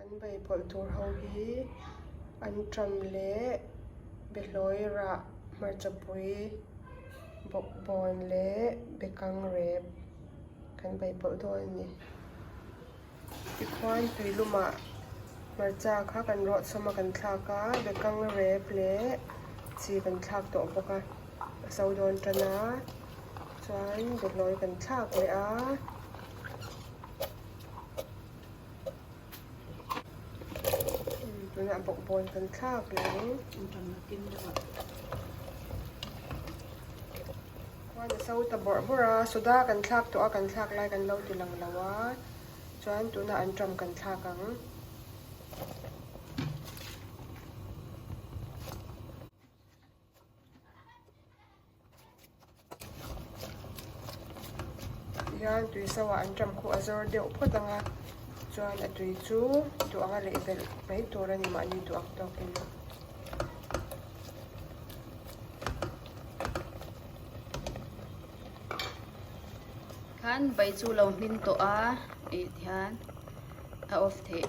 Kan bai pawlh tur ho hi anṭam leh behlawi rah hmarchapui bawkbawn leh bekang rep kan bai pawlh dawn a ni. Tikhuan tuilumah hmarcha kha kan rawh chhawm a kan thlak a bekang rep leh chi kan thlak tawh bawk a a so dawn tan a chuan behlawi kan thlak leh a. Tunah bawkbawn kan thlak leh ang. Khuan a so ta bawrh bawrh a, soda kan thlak tawh a, kan thlak lai kan lo ti lang lo a, chuan tunah anṭam kan thlak ang. Tihian tui so ah anṭam khu a zawr deuh phawt ang a chuan a tui chu duh anga leh belh mai tur a ni mahni duh ang tawkin. Khan bai chu lo hmin tawh a ih tihian a off theih.